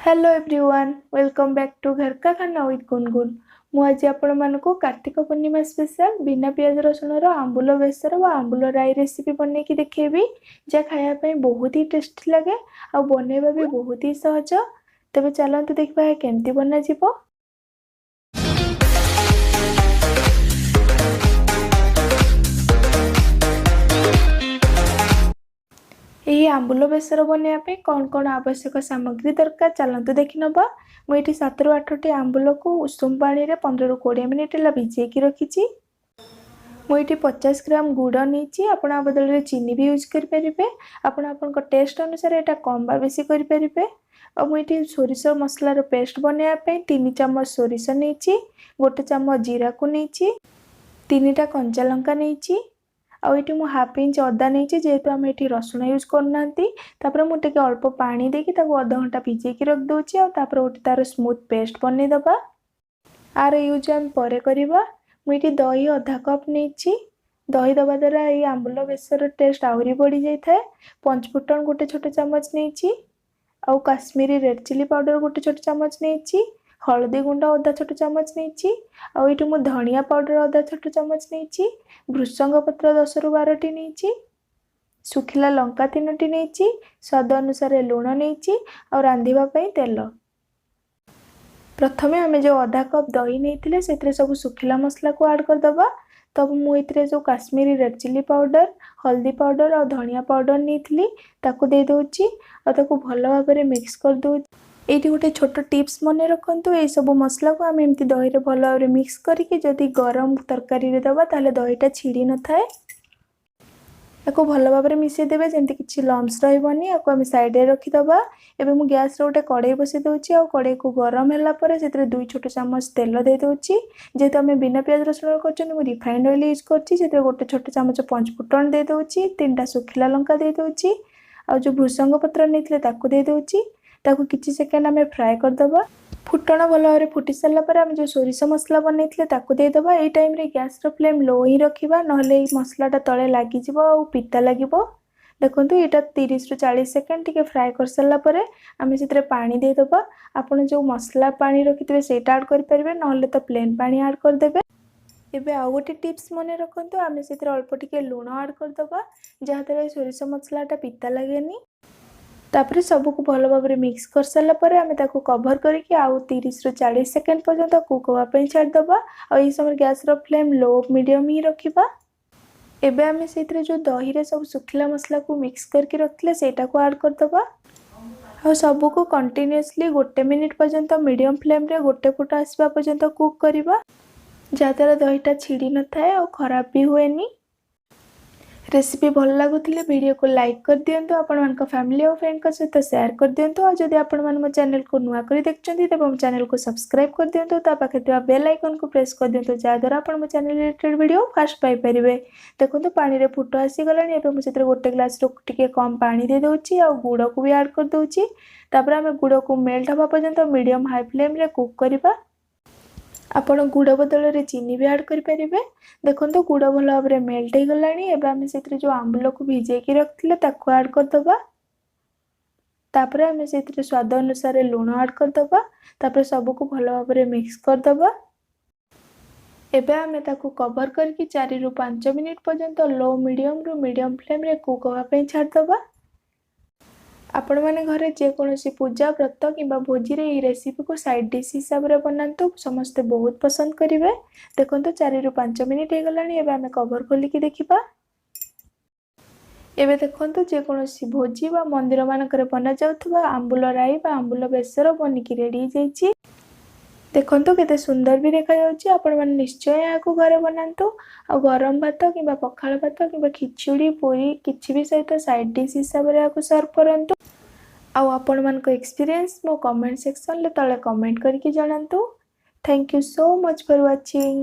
Hello everyone, welcome back to ଘର କା ଖାନା ୱିଥ୍ ଗୁନଗୁନ। ମୁଁ ଆଜି ଆପଣମାନଙ୍କୁ କାର୍ତ୍ତିକ ପୂର୍ଣ୍ଣିମା ସ୍ପେଶାଲ ବିନା ପିଆଜ ରସୁଣର ଆମ୍ବୁଲ ବେସର ବା ଆମ୍ବୁଲ ରାଇ ରେସିପି ବନେଇକି ଦେଖେଇବି, ଯାହା ଖାଇବା ପାଇଁ ବହୁତ ହି ଟେଷ୍ଟି ଲାଗେ ଆଉ ବନେଇବା ବି ବହୁତ ହି ସହଜ। ତେବେ ଚାଲନ୍ତୁ ଦେଖିବା ଏହା କେମିତି ବନାଯିବ। ଏହି ଆମ୍ବୁଲ ବେସର ବନେଇବା ପାଇଁ କ'ଣ କ'ଣ ଆବଶ୍ୟକ ସାମଗ୍ରୀ ଦରକାର, ଚାଲନ୍ତୁ ଦେଖିନେବା। ମୁଁ ଏଠି 7ରୁ 8ଟି ଆମ୍ବୁଲକୁ ଉଷୁମ ପାଣିରେ 15ରୁ 20 ମିନିଟ୍ ହେଲା ଭିଜେଇକି ରଖିଛି। ମୁଁ ଏଠି 50 ଗ୍ରାମ ଗୁଡ଼ ନେଇଛି। ଆପଣ ଆ ବଦଳରେ ଚିନି ବି ୟୁଜ୍ କରିପାରିବେ। ଆପଣ ଆପଣଙ୍କ ଟେଷ୍ଟ ଅନୁସାରେ ଏଇଟା କମ୍ ବା ବେଶୀ କରିପାରିବେ। ଆଉ ମୁଁ ଏଠି ସୋରିଷ ମସଲାର ପେଷ୍ଟ ବନେଇବା ପାଇଁ 3 ଚାମଚ ସୋରିଷ ନେଇଛି, 1 ଚାମଚ ଜିରାକୁ ନେଇଛି, 3ଟା କଞ୍ଚା ଲଙ୍କା ନେଇଛି। ଆଉ ଏଠି ମୁଁ ହାଫ୍ ଇଞ୍ଚ ଅଦା ନେଇଛି, ଯେହେତୁ ଆମେ ଏଠି ରସୁଣ ୟୁଜ୍ କରୁନାହାନ୍ତି। ତାପରେ ମୁଁ ଟିକେ ଅଳ୍ପ ପାଣି ଦେଇକି ତାକୁ ଅଧଘଣ୍ଟା ଭିଜେଇକି ରଖିଦେଉଛି। ଆଉ ତାପରେ ଗୋଟେ ତାର ସ୍ମୁଥ୍ ପେଷ୍ଟ ବନେଇଦେବା। ଆର ୟୁଜ୍ ଆମେ ପରେ କରିବା। ମୁଁ ଏଠି ଦହି ଅଧା କପ୍ ନେଇଛି। ଦହି ଦେବା ଦ୍ୱାରା ଏଇ ଆମ୍ବୁଲ ବେସର ଟେଷ୍ଟ ଆହୁରି ବଢ଼ିଯାଇଥାଏ। ପଞ୍ଚଫୁଟଣ 1 ଛୋଟ ଚାମଚ ନେଇଛି। ଆଉ କାଶ୍ମୀରୀ ରେଡ଼୍ ଚିଲି ପାଉଡ଼ର 1 ଛୋଟ ଚାମଚ ନେଇଛି। ହଳଦୀ ଗୁଣ୍ଡ ଅଧା ଛୋଟ ଚାମଚ ନେଇଛି। ଆଉ ଏଇଠି ମୁଁ ଧନିଆ ପାଉଡ଼ର ଅଧା ଛୋଟ ଚାମଚ ନେଇଛି। ଭୃସଙ୍ଗ ପତ୍ର 10ରୁ 12ଟି ନେଇଛି। ଶୁଖିଲା ଲଙ୍କା 3ଟି ନେଇଛି। ସ୍ୱାଦ ଅନୁସାରେ ଲୁଣ ନେଇଛି। ଆଉ ରାନ୍ଧିବା ପାଇଁ ତେଲ। ପ୍ରଥମେ ଆମେ ଯେଉଁ ଅଧା କପ୍ ଦହି ନେଇଥିଲେ, ସେଥିରେ ସବୁ ଶୁଖିଲା ମସଲାକୁ ଆଡ଼୍ କରିଦେବା। ତ ମୁଁ ଏଥିରେ ଯେଉଁ କାଶ୍ମୀରୀ ରେଡ଼୍ ଚିଲି ପାଉଡ଼ର, ହଳଦୀ ପାଉଡ଼ର ଆଉ ଧନିଆ ପାଉଡ଼ର ନେଇଥିଲି, ତାକୁ ଦେଇଦେଉଛି। ଆଉ ତାକୁ ଭଲ ଭାବରେ ମିକ୍ସ କରିଦେଉଛି। ଏଇଠି ଗୋଟେ ଛୋଟ ଟିପ୍ସ ମନେ ରଖନ୍ତୁ, ଏଇସବୁ ମସଲାକୁ ଆମେ ଏମିତି ଦହିରେ ଭଲ ଭାବରେ ମିକ୍ସ କରିକି ଯଦି ଗରମ ତରକାରୀରେ ଦେବା, ତାହେଲେ ଦହିଟା ଛିଡ଼ି ନଥାଏ। ତାକୁ ଭଲ ଭାବରେ ମିଶାଇ ଦେବେ, ଯେମିତି କିଛି ଲମ୍ସ ରହିବନି। ଆକୁ ଆମେ ସାଇଡ଼ରେ ରଖିଦେବା। ଏବେ ମୁଁ ଗ୍ୟାସ୍ରେ ଗୋଟେ କଡ଼େଇ ବସାଇ ଦେଉଛି। ଆଉ କଡ଼େଇକୁ ଗରମ ହେଲା ପରେ ସେଥିରେ 2 ଛୋଟ ଚାମଚ ତେଲ ଦେଇଦେଉଛି। ଯେହେତୁ ଆମେ ବିନା ପିଆଜ ରସୁଣ କରୁଛନ୍ତି, ମୁଁ ରିଫାଇଣ୍ଡ ଅଏଲ୍ ୟୁଜ୍ କରୁଛି। ସେଥିରେ 1 ଛୋଟ ଚାମଚ ପଞ୍ଚଫୁଟଣ ଦେଇଦେଉଛି, 3ଟା ଶୁଖିଲା ଲଙ୍କା ଦେଇଦେଉଛି, ଆଉ ଯେଉଁ ଭୃସଙ୍ଗ ପତ୍ର ନେଇଥିଲେ ତାକୁ ଦେଇଦେଉଛି। ତାକୁ କିଛି ସେକେଣ୍ଡ ଆମେ ଫ୍ରାଏ କରିଦେବା। ଫୁଟଣ ଭଲ ଭାବରେ ଫୁଟି ସାରିଲା ପରେ ଆମେ ଯେଉଁ ସୋରିଷ ମସଲା ବନେଇଥିଲେ ତାକୁ ଦେଇଦେବା। ଏଇ ଟାଇମ୍ରେ ଗ୍ୟାସ୍ର ଫ୍ଲେମ୍ ଲୋ ହିଁ ରଖିବା, ନହେଲେ ଏଇ ମସଲାଟା ତଳେ ଲାଗିଯିବ ଆଉ ପିତା ଲାଗିବ। ଦେଖନ୍ତୁ, ଏଇଟା 30ରୁ 40 ସେକେଣ୍ଡ ଟିକେ ଫ୍ରାଏ କରିସାରିଲା ପରେ ଆମେ ସେଥିରେ ପାଣି ଦେଇଦେବା। ଆପଣ ଯେଉଁ ମସଲା ପାଣି ରଖିଥିବେ ସେଇଟା ଆଡ଼୍ କରିପାରିବେ, ନହେଲେ ତ ପ୍ଲେନ୍ ପାଣି ଆଡ଼୍ କରିଦେବେ। ଏବେ ଆଉ ଗୋଟେ ଟିପ୍ସ ମନେ ରଖନ୍ତୁ, ଆମେ ସେଥିରେ ଅଳ୍ପ ଟିକେ ଲୁଣ ଆଡ଼୍ କରିଦେବା, ଯାହାଦ୍ୱାରା ଏ ସୋରିଷ ମସଲାଟା ପିତା ଲାଗେନି। ତାପରେ ସବୁକୁ ଭଲ ଭାବରେ ମିକ୍ସ କରିସାରିଲା ପରେ ଆମେ ତାକୁ କଭର୍ କରିକି ଆଉ 30ରୁ 40 ସେକେଣ୍ଡ ପର୍ଯ୍ୟନ୍ତ କୁକ୍ ହେବା ପାଇଁ ଛାଡ଼ିଦେବା। ଆଉ ଏହି ସମୟରେ ଗ୍ୟାସ୍ର ଫ୍ଲେମ୍ ଲୋ ମିଡ଼ିୟମ୍ ହିଁ ରଖିବା। ଏବେ ଆମେ ସେଇଥିରେ ଯେଉଁ ଦହିରେ ସବୁ ଶୁଖିଲା ମସଲାକୁ ମିକ୍ସ କରିକି ରଖିଥିଲେ, ସେଇଟାକୁ ଆଡ଼୍ କରିଦେବା। ଆଉ ସବୁକୁ କଣ୍ଟିନ୍ୟୁଅସଲି 1 ମିନିଟ୍ ପର୍ଯ୍ୟନ୍ତ ମିଡ଼ିୟମ୍ ଫ୍ଲେମ୍ରେ ଗୋଟେ ଫୁଟ ଆସିବା ପର୍ଯ୍ୟନ୍ତ କୁକ୍ କରିବା, ଯାହାଦ୍ୱାରା ଦହିଟା ଛିଡ଼ି ନଥାଏ ଆଉ ଖରାପ ବି ହୁଏନି। ରେସିପି ଭଲ ଲାଗୁଥିଲେ ଭିଡ଼ିଓକୁ ଲାଇକ୍ କରିଦିଅନ୍ତୁ, ଆପଣମାନଙ୍କ ଫ୍ୟାମିଲି ଆଉ ଫ୍ରେଣ୍ଡଙ୍କ ସହିତ ସେୟାର କରିଦିଅନ୍ତୁ। ଆଉ ଯଦି ଆପଣମାନେ ମୋ ଚ୍ୟାନେଲକୁ ନୂଆ କରି ଦେଖୁଛନ୍ତି, ତେବେ ମୋ ଚ୍ୟାନେଲକୁ ସବସ୍କ୍ରାଇବ୍ କରିଦିଅନ୍ତୁ, ତା ପାଖରେ ଥିବା ବେଲ୍ ଆଇକନ୍କୁ ପ୍ରେସ୍ କରିଦିଅନ୍ତୁ, ଯାହାଦ୍ୱାରା ଆପଣ ମୋ ଚ୍ୟାନେଲ ରିଲେଟେଡ୍ ଭିଡ଼ିଓ ଫାଷ୍ଟ ପାଇପାରିବେ। ଦେଖନ୍ତୁ, ପାଣିରେ ଫୁଟ ଆସିଗଲାଣି। ଏବେ ମୁଁ ସେଥିରେ 1 ଗ୍ଲାସ୍ରୁ ଟିକେ କମ୍ ପାଣି ଦେଇଦେଉଛି ଆଉ ଗୁଡ଼କୁ ବି ଆଡ଼୍ କରିଦେଉଛି। ତାପରେ ଆମେ ଗୁଡ଼କୁ ମେଲ୍ଟ ହେବା ପର୍ଯ୍ୟନ୍ତ ମିଡ଼ିୟମ୍ ହାଇ ଫ୍ଲେମ୍ରେ କୁକ୍ କରିବା। ଆପଣ ଗୁଡ଼ ବଦଳରେ ଚିନି ବି ଆଡ଼୍ କରିପାରିବେ। ଦେଖନ୍ତୁ, ଗୁଡ଼ ଭଲ ଭାବରେ ମେଲ୍ଟ ହେଇଗଲାଣି। ଏବେ ଆମେ ସେଥିରେ ଯେଉଁ ଆମ୍ବୁଲକୁ ଭିଜେଇକି ରଖିଥିଲେ ତାକୁ ଆଡ଼୍ କରିଦେବା। ତାପରେ ଆମେ ସେଥିରେ ସ୍ୱାଦ ଅନୁସାରେ ଲୁଣ ଆଡ଼୍ କରିଦେବା। ତାପରେ ସବୁକୁ ଭଲ ଭାବରେ ମିକ୍ସ କରିଦେବା। ଏବେ ଆମେ ତାକୁ କଭର୍ କରିକି 4ରୁ 5 ମିନିଟ୍ ପର୍ଯ୍ୟନ୍ତ ଲୋ ମିଡ଼ିୟମରୁ ମିଡ଼ିୟମ୍ ଫ୍ଲେମ୍ରେ କୁକ୍ ହେବା ପାଇଁ ଛାଡ଼ିଦେବା। ଆପଣମାନେ ଘରେ ଯେକୌଣସି ପୂଜା, ବ୍ରତ କିମ୍ବା ଭୋଜିରେ ଏହି ରେସିପିକୁ ସାଇଡ଼୍ ଡିଶ୍ ହିସାବରେ ବନାନ୍ତୁ, ସମସ୍ତେ ବହୁତ ପସନ୍ଦ କରିବେ। ଦେଖନ୍ତୁ, 4ରୁ 5 ମିନିଟ୍ ହେଇଗଲାଣି। ଏବେ ଆମେ କଭର୍ ଖୋଲିକି ଦେଖିବା। ଏବେ ଦେଖନ୍ତୁ, ଯେକୌଣସି ଭୋଜି ବା ମନ୍ଦିରମାନଙ୍କରେ ବନାଯାଉଥିବା ଆମ୍ବୁଲ ରାଇ ବା ଆମ୍ବୁଲ ବେସର ବନିକି ରେଡ଼ି ହେଇଯାଇଛି। ଦେଖନ୍ତୁ, କେତେ ସୁନ୍ଦର ବି ଦେଖାଯାଉଛି। ଆପଣମାନେ ନିଶ୍ଚୟ ଏହାକୁ ଘରେ ବନାନ୍ତୁ ଆଉ ଗରମ ଭାତ କିମ୍ବା ପଖାଳ ଭାତ କିମ୍ବା ଖିଚୁଡ଼ି, ପୁରୀ କିଛି ବି ସହିତ ସାଇଡ଼୍ ଡିଶ୍ ହିସାବରେ ଏହାକୁ ସର୍ଭ କରନ୍ତୁ। ଆଉ ଆପଣମାନଙ୍କ ଏକ୍ସପିରିଏନ୍ସ ମୋ କମେଣ୍ଟ ସେକ୍ସନରେ ତଳେ କମେଣ୍ଟ କରିକି ଜଣାନ୍ତୁ। Thank you so much for watching.